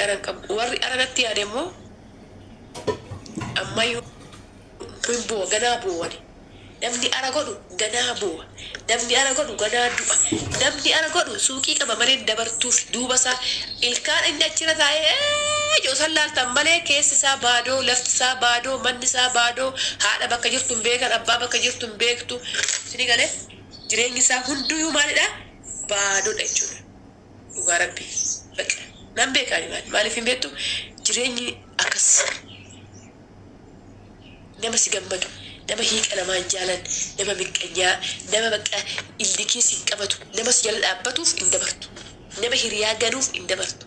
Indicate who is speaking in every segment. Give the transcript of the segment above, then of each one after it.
Speaker 1: Ani ara hin qabu. Warri ara natti yaade immoo ammayyuu hin boo'a, ganaa boowani. Namni ara godhu ganaa boo'a. Namni ara godhu ganaa du'a. Namni ara godhu suuqii qaba malee hin dabartuuf duuba isaa ilkaan inni achirra taa'ee ee jedhu san laaltan malee keessi isaa baadoo, lafti isaa baadoo, manni isaa baadoo, haadha bakka jirtu hin beekan, abbaa bakka jirtu hin beektu. Isinii galee? Jireenyi isaa hunduyyuu maalidha? Baadoodha jechuudha. Dhugaa rabbii. Baqa. Nan beeka ani maali. Maaliif hin beektu? Jireenyi akkas. Nama si gammadu, nama hiiqa namaa hin jaalanne, nama miqqanyaa, nama bakka illikii si qabatu, nama si jala dhaabbatuuf hin dabartu. Nama hiriyaa ganuuf hin dabartu.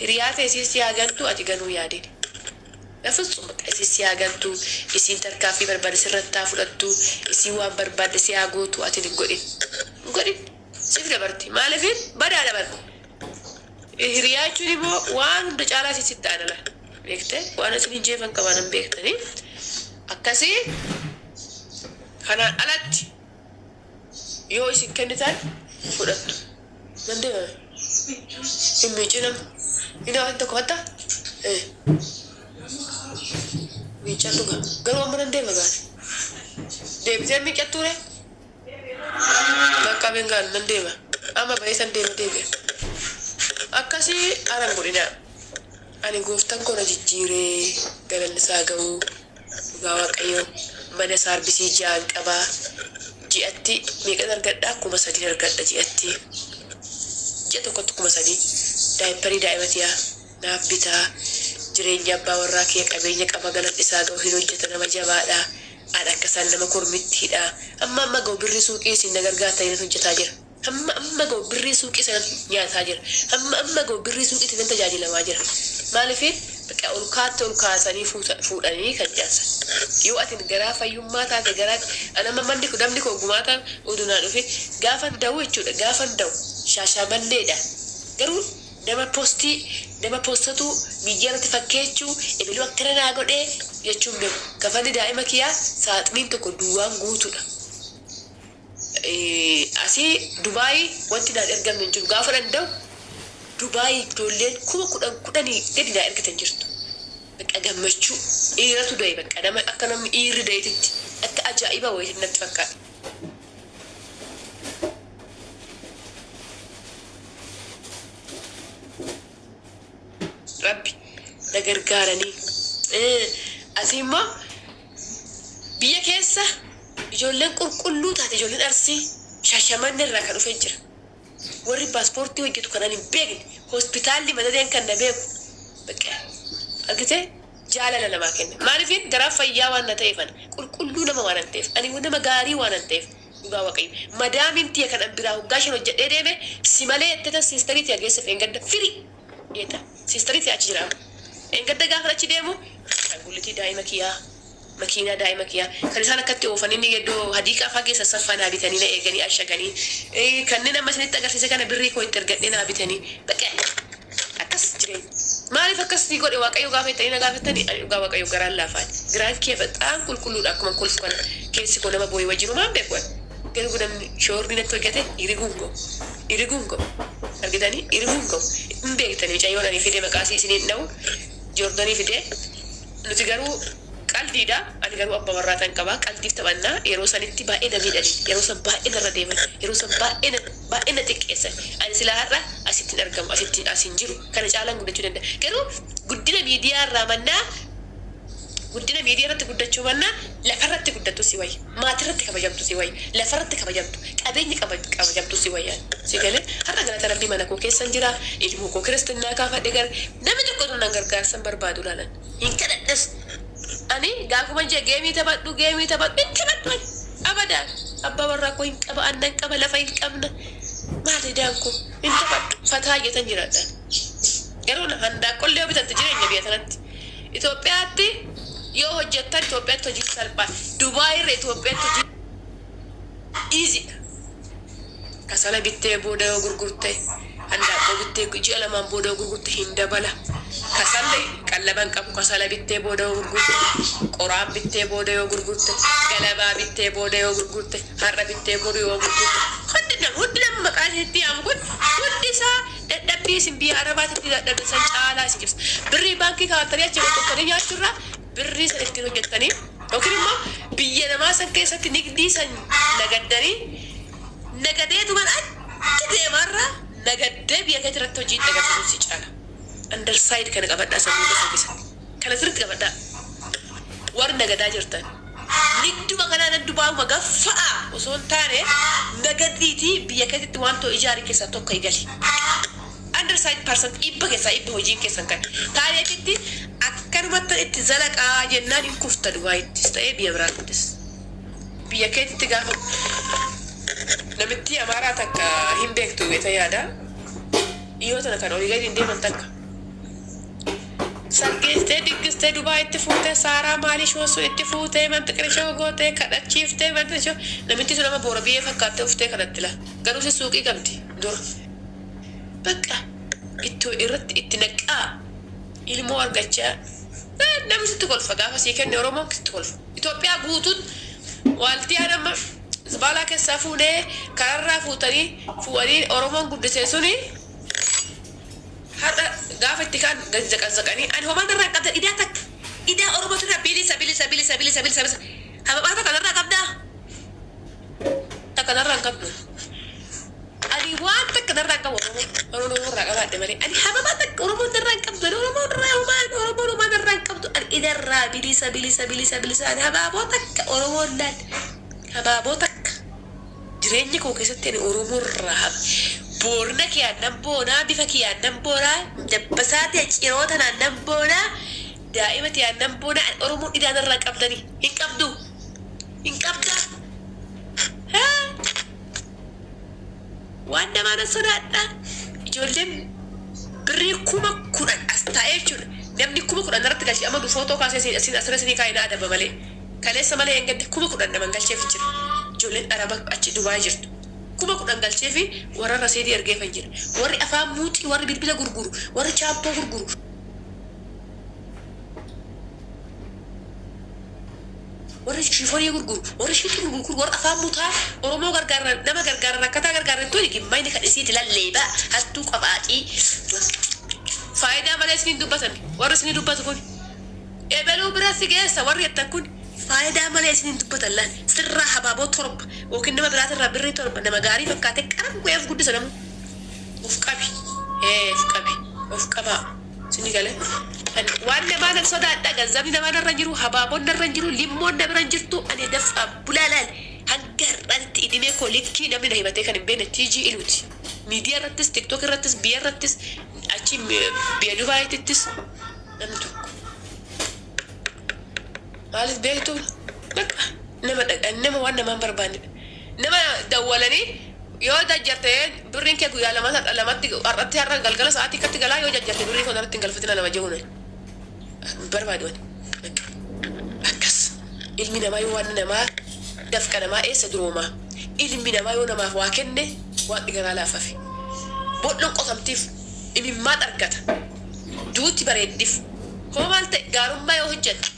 Speaker 1: Hiriyaa ta'e isiin si haa gantu, ati ganuu yaadin. በፍጹም በቃ isiin si haa gantu, isiin tarkaaffii barbaade sirratti haa fudhattu, isiin waan barbaadde si haa gootu, ati hin godhin. Hin godhin. Siif dabarti. Maaliif badaa dabarti. Hiriyaa jechuun immoo waan hunda caalaa isiin sitti aanala. Beekte waan isin hin jeefan qabaan hin beektanii. Akkasii kanaan alatti yoo isin kennitan fudhattu. Nan deemame. Hin miicinam. Inni waan tokko fatta? Miicaan dhuga. Garuu amma nan deema gaari. Deebitee miiccattuu ree? Bakka bengaal nan deema. Amma baay'isan deema deebi'a. Akkasii aran godhinaa. Ani gooftaan koo na jijjiiree galanni isaa ga'u. Dhugaa Waaqayyoo mana saarbisii ja'an qabaa. Ji'atti meeqan argadhaa? 3000 argadha ji'atti. Ji'a tokkotti 3000. Daayipparii daa'ima tiyaa naaf bitaa. Jireenya abbaa warraa kiyya qabeenya qaba galanni isaa ga'u hin hojjeta nama jabaadha. An akka isaan nama kormittiidha. Amma amma ga'u birrii suuqii isin na gargaartanii nan hojjetaa jira. Hamma amma ga'u birrii suuqii sanan nyaataa jira. Hamma amma ga'u birrii suuqiitiin nan tajaajilamaa jira. Maaliif bakka ol kaatti ol kaasanii fuudhanii kan jaarsan. Yoo atin garaa fayyummaa taate garaa an amma manni namni koo gumaata udunaa dhufe gaafan da'u jechuudha. Gaafan da'u shaashamanneedha. Garuu nama postii nama postatuu miidiyaa irratti fakkeechuu ebeluu akkana naa godhee jechuun beeku. Kafanni daa'ima kiyyaa saaxiniin tokko duwwaan guutuudha. Asii Dubaayii wanti naan ergamne hin jiru. Gaafa danda'u Dubaayii ijoolleen 10,000 10,000 gadi naa ergitan jirtu. Bakka gammachuu dhiiratu da'e bakka nama akka namni dhiirri da'etitti akka ajaa'iba wayiitti natti fakkaata. Rabbi na gargaaranii. Asii immoo biyya keessa ijoolleen qulqulluu taate ijoolleen Arsii Shaashamanne irraa kan dhufe jira. Warri paaspoortii hojjetu kan ani hin beekne hospitaalli madadeen kan na beeku bakka argitee jaalala namaa kenna. Maaliifin garaa fayyaa waan na ta'eef ana qulqulluu nama waan an ta'eef ani nama gaarii waan an ta'eef dhugaa Waaqayyo. Madaamiin tiya kan an biraa hoggaa 5 hojjedhee deeme si malee jettee tan siistarii tiya geesse feengadda firii jeeta siistarii tiya achi jira amma. Eengadda gaafa achi deemu ashaangullitii daa'ima kiyaa makiinaa daa'ima kiyaa kan isaan akkatti oofan inni iddoo hadiiqaa faa geessan saffaa naa bitanii na eeganii ashaganii kanneen amma isinitti agarsiise kana birrii koo itti ergadhee naa bitanii baqa akkas jireenya. Maaliif akkas si godhe Waaqayyo gaafa jettanii na gaafattanii ani dhugaa Waaqayyo garaan laafaan garaan kiyya baxaan qulqulluudha akkuma kolfu kana keessi koo nama boo'ee wajjin homaa hin beeku ani. Garuu namni shoorni natti hojjete iriguun ga'u iriguun ga'u argitanii iriguun ga'u hin beektanii mucayyoon ani fide maqaa isii isiniin dha'u Joordanii fide nuti garuu qaldiidha ani garuu abba warraa tan qaba qaldiif taphannaa yeroo sanitti baay'ee na miidhanii yeroo san baay'ee narra deeman yeroo san baay'ee na baay'ee na xiqqeessan ani silaa har'a asitti hin argamu asitti as hin jiru kana caalaan guddachuu danda'a garuu guddina miidiyaa irraa mannaa guddina miidiyaa irratti guddachuu mannaa lafarratti guddattu si wayya maatirratti kabajamtu si wayya lafarratti kabajamtu qabeenya kabajamtu si wayya si galee har'a galata rabbii mana koo keessan jira ilmoo koo kiristinnaa kaafadhe gar namni tokko osoo nan gargaarsan barbaadu laalan hin kadhadhes ani gaafuma jee geemii taphadhu geemii taphadhu hin taphadhu ani abadaan abbaa warraa koo hin qaba annan qaba lafa hin qabna maal idaan koo hin taphadhu fataa jetan jiraadhaan garuu handaaqqollee yoo bitatte jireenya biyya tanatti Itoophiyaatti yoo hojjettan Itoophiyaatti hojiin salphaa Dubaay irra Itoophiyaatti hojiin easy dha. Kasala bittee booda yoo gurgurte handaaqqoo bittee ji'a lamaan booda yoo gurgurte hin dabala. Kasalli qallaba hin qabu kasala bittee booda yoo gurgurte qoraan bittee booda yoo gurgurte galabaa bittee booda yoo gurgurte har'a bittee boru yoo gurgurte hundi nam hundi nama maqaa isinitti yaamu kun hundi isaa Dadhabbii isin biyya Arabaatitti dadhabde san caalaa isin cimsa. Birrii baankii kaa'attanii achi qottanii nyaachuurraa birrii san ittiin hojjettanii yookiin immoo biyya namaa san keessatti nigdii san nagaddanii nagadeetuman achi deemaarraa nagaddee biyya keetti irratti hojii itti agarsiisuu si caala. Underside kana qabadhaa sammuu keessan keessatti. Kana sirriitti qabadhaa. Warri nagadaa jirtan. Nigduma kanaa nan dubaa'uma gaffa'a osoo hin taane nagadiitii biyya keessatti waan ta'u ijaari keessaa tokko eegali. Underside percent 100% hojiin keessan kan. Taaneetitti akkanumatti itti zalaqaa jennaan hin kufta Dubaayittis ta'ee biyya biraattis. Biyya keetitti gaafa namitti Amaaraa takka hin beektu beeta yaada. Dhiyoo tana kan olii gadi hin deeman takka. Sargeessitee diggistee Dubaayitti fuutee Saaraa maalii shoosu itti fuutee manxiqirishoo gootee kadhachiiftee manxiqirishoo namitti sun amma boora biyyee fakkaattee uftee kadhatti la. Garuu si suuqii qabdi dura. Bakka itti irratti itti naqqaa ilmoo argachaa namni sitti kolfa gaafa sii kenne Oromoon sitti kolfa. Itoophiyaa guutuun waaltiyaan amma zibaalaa keessaa fuunee kararraa fuutanii fuudhanii Oromoon guddisee suni har'a gaafa itti kaan gadi zaqazzaqanii ani homaa narraa hin qabdan idaa takka idaa Oromoo sirraa bilisa bilisa bilisa bilisa bilisa bilisa hababaa takka narraa qabdaa takka narraa hin qabdu. Ani waan takka narraa hin qabu Oromoo Oromoo irraa qabaadhe malee ani hababaa takka Oromoo narraa hin qabdu ani Oromoo irraa homaa Oromoo homaa narraa hin qabdu ani idarraa bilisa bilisa bilisa bilisa ani habaaboo takka Oromoo naan habaaboo takka jireenya koo keessatti ani Oromoo irraa boorna kiyaan nan boonaa bifa kiyaan nan boonaa dabbasaa tiya ciroo tanaan nan boonaa daa'ima tiyaan nan boonaa ani Oromoon idaa narraa qabdanii hin qabdu hin qabdaa. Waan namaa nan sodaadha. Ijoolleen birrii 10,000 as taa'ee jechuudha. Namni 10,000 irratti galchee amma du footoo kaasee isin asirra isinii kaa'ee na adaba malee. Kaleessa malee hin gaddi 10,000 naman galcheef jira. Ijoolleen Araba achi Dubaay jirtu. 10,000 galchee fi warra rasiidii ergeefan jira. Warri afaan muuxii, warri bilbila gurguru, warri chaappoo gurguru. Warri shifonii gurguru, warri shiitii gurguru, warri afaan mutaa Oromoo gargaaran, nama gargaaran, rakkataa gargaaran tuni gimmayni kan isiiti lalleebaa, hattuu qabaacii. Faayidaa malee isiniin dubbatan, warri isinii dubbatu kun. Ebeluu bira si geessa warri jettan kun faayidaa malee isiniin dubbatan laal. Sirraa habaaboo 7 yookiin nama biraatirraa birrii 7 nama gaarii fakkaatee qaram godhee of guddisa namni. Of qabi. Of qabi. Of qabaa. Sini galee. Waan namaa nan sodaadha. Ganzabni namaa narra jiru, habaaboon narra jiru, limmoon na bira jirtu ani dafqa bulaa laal. Hanga har'aatti idimee koo likkii namni na himatee kan hin beekne TG iluuti. Miidiyaa irrattis, TikTok irrattis, biyya irrattis, achi biyya Dubaayittis namni tokko. Maaliif beektu? Bakka nama nama waan namaan barbaannedha. Nama dawwalanii yoo jajjarte birriin kee guyyaa lama lamatti har'atti har'a galgala sa'aatii akkatti galaa yoo jajjarte birrii koo irratti hin galfatina nama jehuun barbaadu ani. Akkas ilmi namaa yoo waan namaa dafqa namaa eessa duroomaa ilmi namaa yoo namaaf waa kenne waaqni garaa laafafi. Bool'oon qotamtiif imimmaan argata. Duuti bareeddiif. Hoo maal ta'e gaarummaa yoo hojjette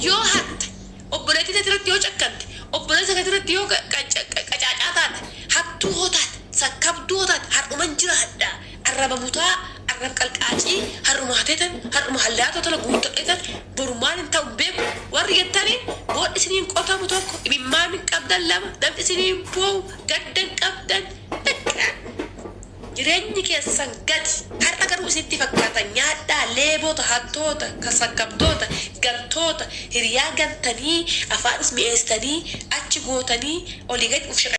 Speaker 1: yoo hatte obboleettii teetii irratti yoo cakkante obboleessa keetii irratti yoo qacaacaa taate hattuu hoo taate sakkabduu hoo taate har'uman jiraadha arraba mutaa arrab qalqaacii har'uma hateetan har'uma hallaatoo tana guuttadheetan boru maal hin ta'u hin beeku warri jettanii boodhi isiniin qotamu tokko imimmaan hin qabdan lama namni isiniin boo'u gadda hin qabdan bakka jireenyi keessan gadi har'a garuu isinitti fakkaata nyaadhaa leeboota hattoota sakkabtoota gantoota hiriyaa gantanii afaanis mi'eessitanii achi gootanii olii gadi uf shaqashaqanii.